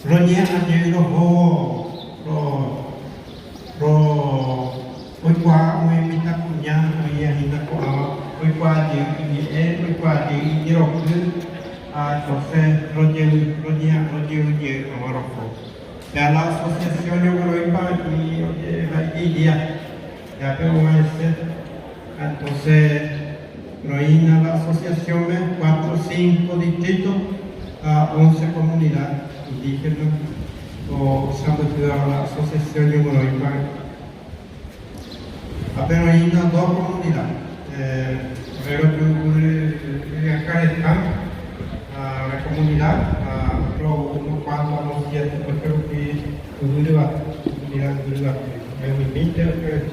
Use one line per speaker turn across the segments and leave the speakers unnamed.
Roñeha'ã jey roho ro ro oikuaa umi mitãkuña oĩva hína ko'ãva oikuaa jey iñe'ẽ, oikuaa jey ijeroky ha entonces rojevy roñeha'ã rojevy jey hag̃ua roho. Pe a la asociación rogueroipa oje'éva ijidea, péape og̃uahẽse ha entonces roĩna la asociación-me cuatro, cinco distrito ha once comunidad indígena osãmbyhýva la asociación ñogueroipa ha pe roĩna dos comunidad, ore roju Yvyakã retã ha ore comunidad ha otro unos cuantos amo siete ocho rupi yvy yvate, comunidad yvy yvate, roimimínte ojuehe.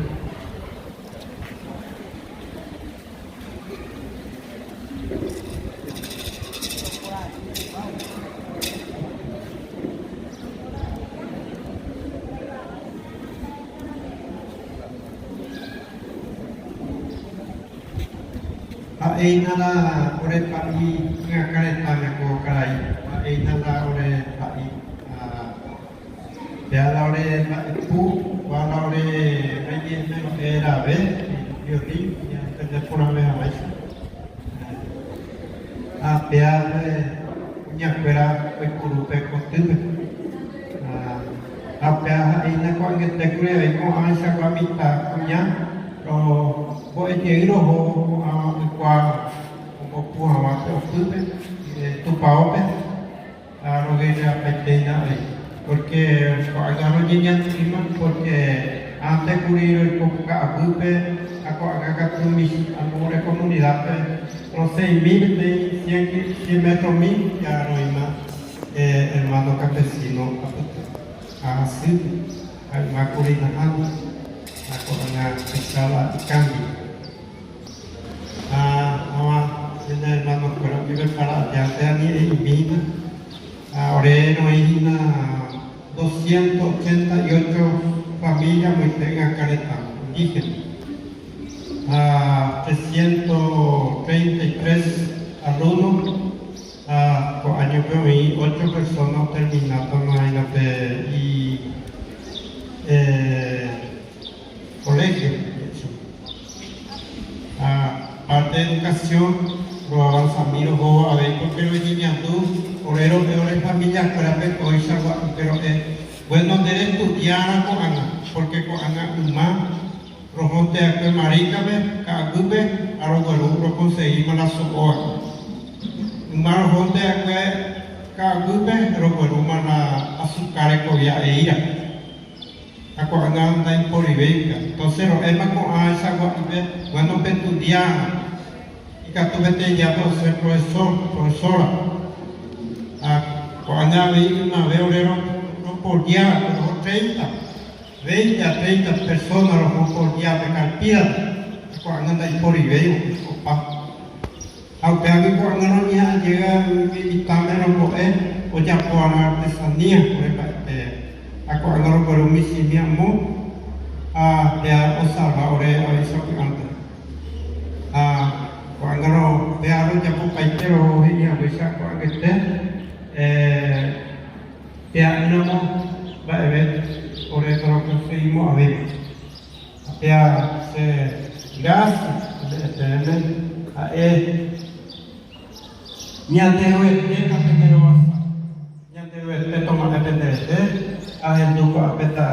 Ha'éina la ore pa'i myakã retãme ko karai, ha'éina la ore pa'i ha péa la ore mba'epu, kóa la ore reñe'ẽme ro'e rave violín ñantende porãve hag̃uáicha. Ha péa pe kuñakuéra oipuru pe kotýpe. Ha upéva ha'éina ko'ag̃aite kuri avei ko'ãichagua mitã kuña rombo'e jey roho ko'ã oikuaa ombopu hag̃ua pe opýpe tupaópe ha roguerreapaitéina avei pórke ko'ág̃a roñeñandu'íma pórke ánte kuri roiko ka'aguýpe ha ko'ág̃a katu michĩ amo ore komunidápe rosẽimi peteĩ cien metromi ja roĩma Hermano campesino apyte ha hasýpe ha yma kuri nahániri ha ko'ág̃a tuicha la ikámbio. Ha ãva ñane hermano-kuéra ojeprepara aja añe'ẽ'imína ha ore roĩ hína 288 familia amoite y'akã retã indígena ha 333 alumno. Ha ko áñope oĩ ocho persóna oterminátama hína pe i-koléhio. Ha párte edukasión roavanzami rohóvo avei pórke roñeñandu ore ro'e ore familiakuérape kóichagua upe ro'e, Buéno nde restudiárã ko'ág̃a, pórke ko'ág̃a yma Rohónte akue Maríkape, ka'aguýpe ha rogueru rokonseguíma la so'o akue. Yma rohónte akue ka'aguýpe roguerúma la asuka rekovia eíra. Ha ko'ág̃a ndaiporivéi upéva. Entonces ro'éma ko'ãichagua'ípe, bueno pestudia ikatu peteĩ díape osẽ profesor, profesora. Ha ko'ág̃a avei ymave ore ropordia va'ekue roho treinta. Veinte a treinta persóna roho por día pe Karpídape, ha ko'ág̃a ndaiporivéi opa. Ha upévagui ko'ág̃a roñeha'ã jey umi mitãme rombo'e ojapo hag̃ua artesanía ore mba'ete. Ha ko'ág̃a rogueru michĩmi amo ha péa osalva ore avei sapy'ánte. Ha ko'ág̃a péa rojapopaite roho he'i haguéicha ko'ag̃aite. Pea'ỹramo mba'eve ore ndorokonseguimo'ãvéima. Ha péa che grásia ame'ẽ peẽme ha'e Ñanderuete tapenderovasa. Ñanderuete toma'ẽ penderehe, ahendu ko'ápe ta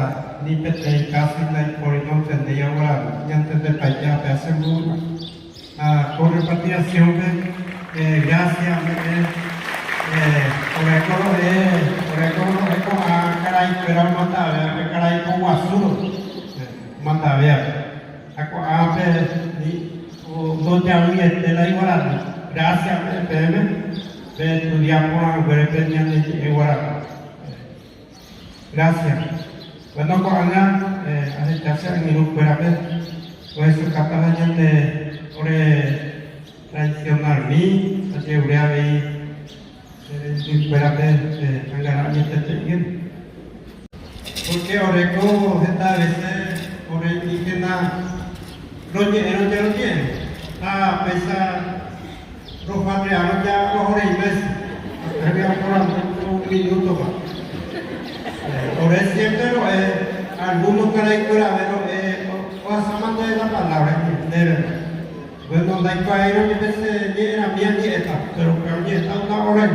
ni peteĩ káso ndaipóri nontendéiva guarani, ñantendepaite ha péa che mbovy'a. Ha ko repatriación-pe grásia ame'ẽ oreko ro'e, oreko ro'e ko'ã karaikuéra omandavévape, karai poguasu omandavévape. Ha ko'ápe ndojavyiete la iguarani. Grásia ame'ẽ peẽme peestudia porãnguére pe ñane ñe'ẽ guarani. Grásia. Bueno, ko'ág̃a ahecha che angirũ kuérape ohechukáta la ñande ore tradicional-mi, ajerure avei che reindy kuérape angara añetete'ỹre. Porque oreko heta vece ore indígena roñe'ẽrõ jaroñe'ẽ ha péicha rofarreárõ ja rohoreimese. Upégui aporandu un minuto-pa. Ore siémpre ro'e algúno karaikuerave ro'e ohasáma ndéve la palávra ndéve. Buéno, ndaikuaáirõ jepe che ñe'ẽrami añe'ẽta, péro upéva oñe'ẽta una óra.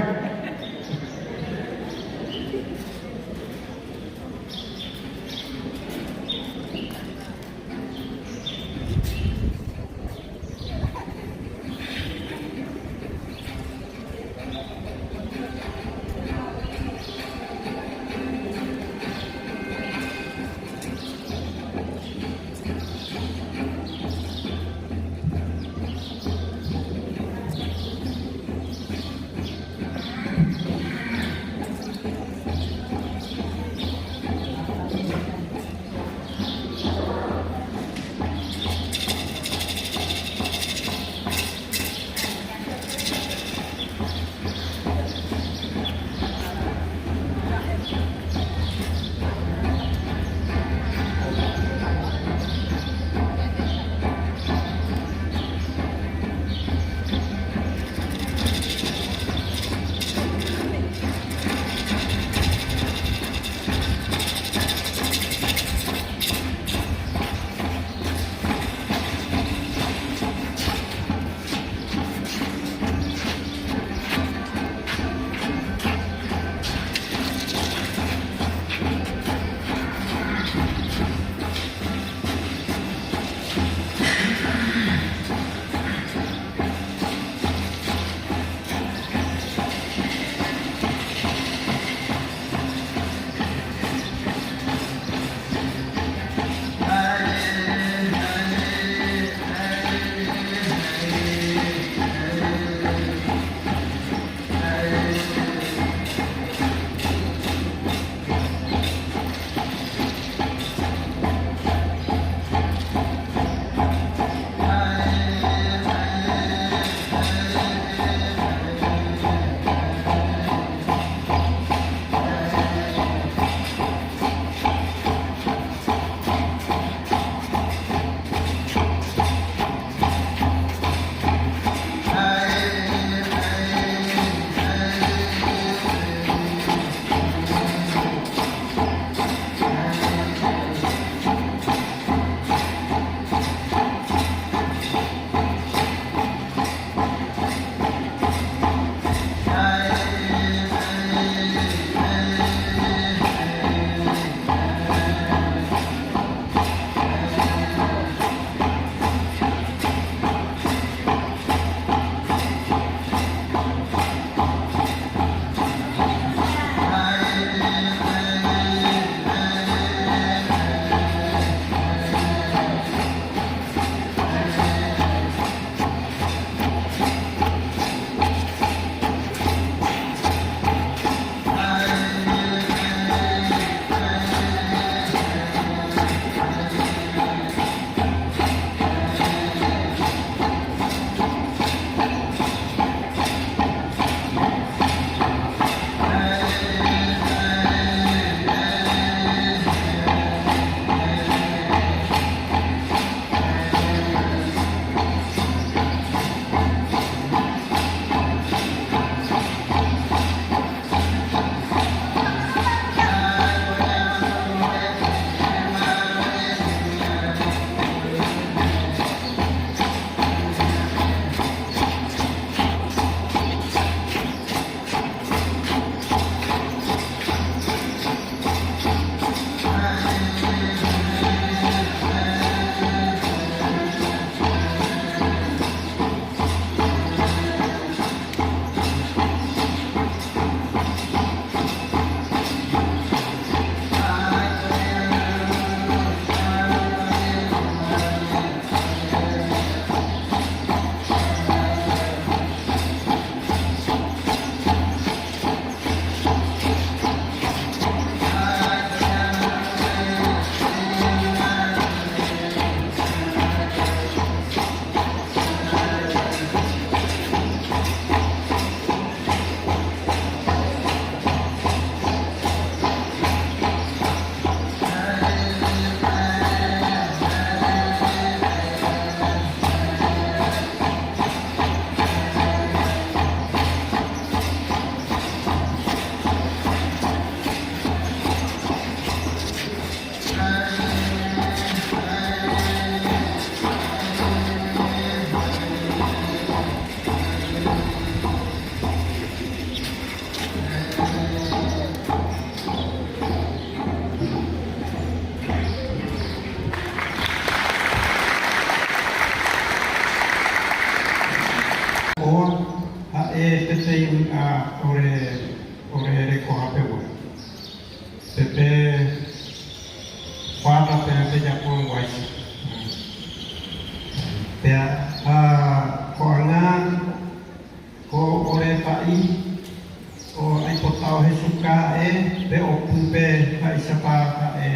opýpe mba'éichapa ha'e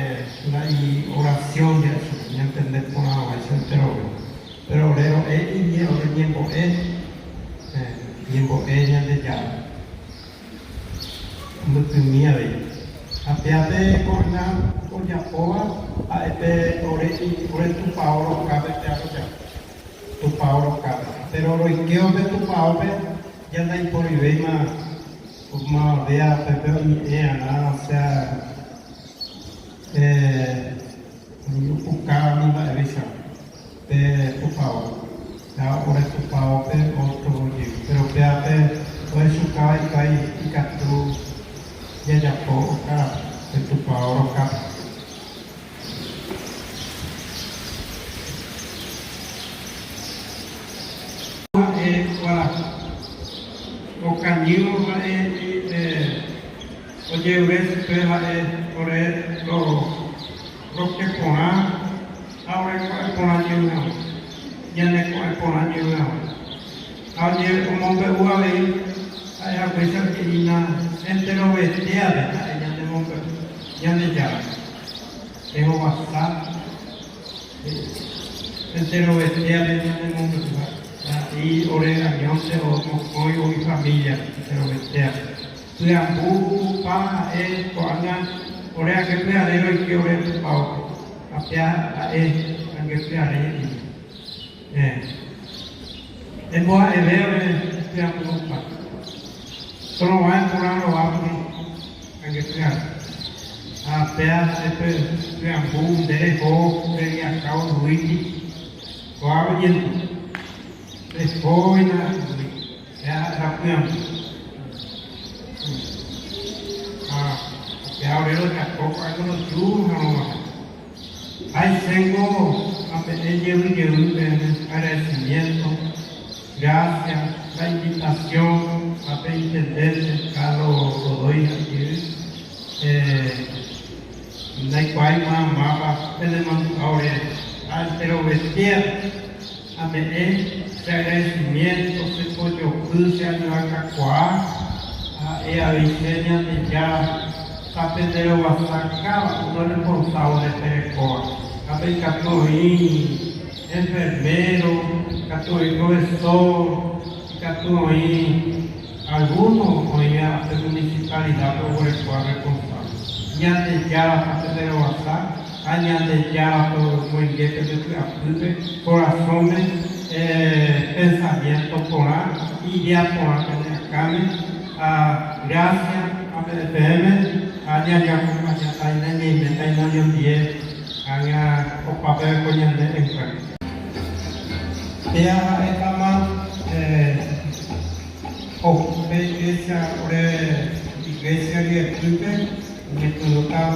la i'oración ja'e chupe, ñantende porã hag̃uáicha enterove. Péro ore ro'e iñe ore ñembo'e, ñembo'e Ñandejára. Mbykymi avei. Ha péape ko'ág̃a ojapóva ha'e pe ore ore tupao rokápe péa ojapo. Tupao rokápe. Péro roikévo pe tupaópe ja ndaiporivéima mavavéa pépe oñe'ẽ'arã, osea opuka ni mba'evéicha pe tupao. Ha ore tupaópe ótro jey. Péro péape ohechukáva hikuái ikatu jajapo okárape pe tupao rokápe. Ha'e kuarahy okañývo ha'e ojerure chupe ha'e ore roke porã ha ore ko'ẽ porã jey hag̃ua, ñane ko'ẽ porã jey hag̃ua. Ha omombe'u avei ha'e haguéicha oje'ína enterovetéape ha'e ñanemombe'u Ñandejára. Jehovasa enterovetéape ñanemombe'u ha'e ore añónte o mokõi o ifamília enterovetéape. Pyambu pa ha'e ko'ág̃a ore ange pyhare roike ore tupaópe, ha péa ha'e ange pyhare he'íva. Héẽ. Emboha'eve ore pyambu pa. Trovái porã rovákuri ange pyhare. Ha péa ha'e pe pyambu nde reho reviahávo Luigi, kóa oñendu. Rehóina Luigi. Aichéngo ame'ẽ jey jey peẽme agradecimiento, gracias, la invitación ha pe intendente Carlos Godoy ha jey ndaikuaái máva penemandu'a ore ha enterovetéape. Ame'ẽ che agradecimiento, che pojopy, che añoakakuaa, ha'e avei che Ñandejára ha pende rovasa káda uno responsable perekóva. Ha pe ikatu oĩ enfermero, ikatu oĩ profesor, ikatu oĩ alguno oĩva pe municipalidad-pe oguerekóva responsable. Ñandejára ha pende rovasa. Ha Ñandejára tomoinge pende py'apýpe, korasõme, pensamiénto porã, idéa porã pene akãme, ha grásia ame'ẽ peẽme, ha ñañoakompañáta ñaiméta oñondie ág̃a opa peve ko ñande enkuéntro. Péa ha'étama pe iglésia ore iglésia ryepýpe. Oñepyrũta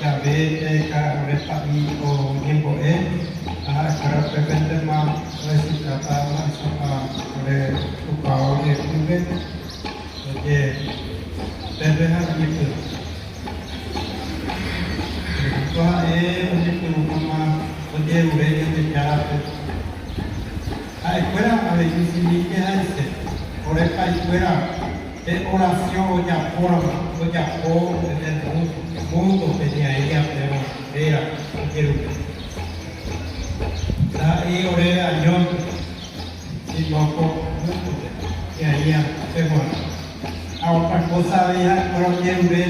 jave pe ore pa'i oñembo'e ha ha'ekuéra upépentema ohechukáta mba'éichapa ore tupao ryepýpe oje pépe ha oñepyrũ. Ko ha'e oñepyrũtama ojerure Ñandejárape. Ha'ekuéra avei michĩmínte ha'ese ore pa'ikuéra. Pe orasiõ ojapóramo, ojapo pende múndope ñaĩ apérõ réra ojerupe. Ndaha'éi ore añónte, sino ko múndope ñaĩ ape g̃uarã. Ha ótra kósa avei ha'ekuéra ojerure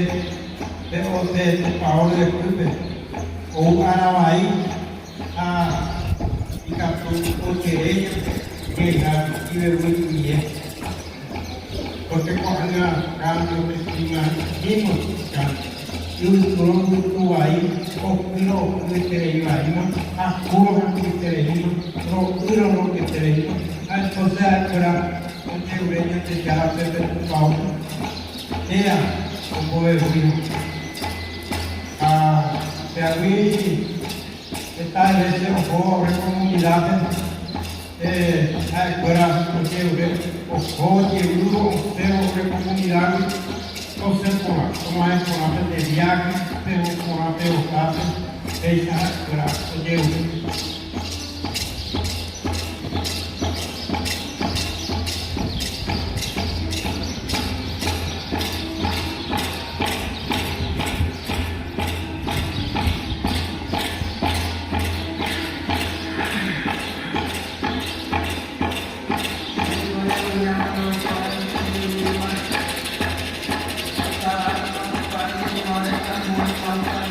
pe pe tupao ryepýpe, ou ára vai ha ikatu ojere jeyha ivevyi'ie. Pórke ko'ág̃a kámbio pe klíma hína kámbio. Yvytúrõ yvytu vai, okýrõ okyeterei vaíma, hakúrõ hakuetereíma, ro'ýrõ ro'yetereíma, ha entónse ha'ekuéra ojerure Ñandejárape pe tupaópe, péa ombovevýi hag̃ua. Ha péagui heta vése oho ore komunidápe. Ha'ekuéra ojerure oho jeývo osẽvo ore komunidágui, osẽ porã, og̃uahẽ porã pende viáhe, peho porã pehohápe, péicha ha'ekuéra ojerure.
Ha'e.